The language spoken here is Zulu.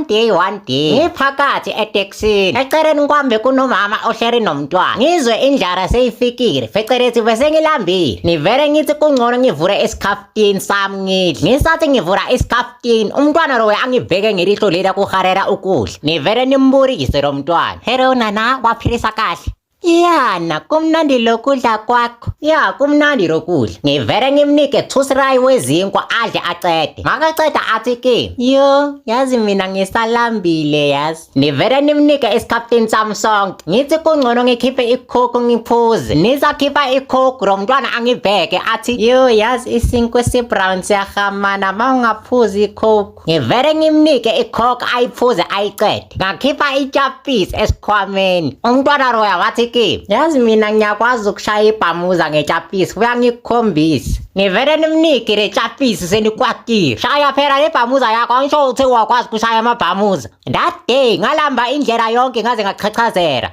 One day, one day, ngiphakathi etekisini, eceleni kwami bekunomama ohleli nomntwana. Ngizwe indlala seyifikile, phecelezi bese ngilambile. Nivele ngithi kungcono ngivule isikhaftini sami ngidle. Ngisathi ngivula isikhaftini, umntwana loyo angibheke ngelihlo leli kuharela ukudla. Nivele nimburise lo mntwana. Hello nana, waphilisa kahle? Yana, kumnandi lokudla kwakho. Ya, kumnandi lokudla. Ngivele ngimnike thusirayi wezinkwa adle acede. Makaceda athi kimi, yo, yazi mina ngisalambile yazi. Nivele nimnike isikhaftini sami sonke. Ngithi kungcono ngikhiphe ikhokho ngiphuze. Nisakhipha ikhokho lo mntwana angibheke athi, yo, yazi isinkwa esibrown siyahamana ma ungaphuzi ikhokho. Ngivele ngimnike icoke ayiphuze ayicede. Ngakhipha ichapisi esikhwameni. Umntwana loya wathi kimi, yazi mina ngiyakwazi ukushaya ibhamuza ngechapisi, buya ngikukhombise. Ngivele nimnike le chapisi senikwatile. Shaya phela le bhamuza yakho, angisho ukuthi uyakwazi ukushaya amabhamuza. That day ngalamba indlela yonke ngaze ngachachazela.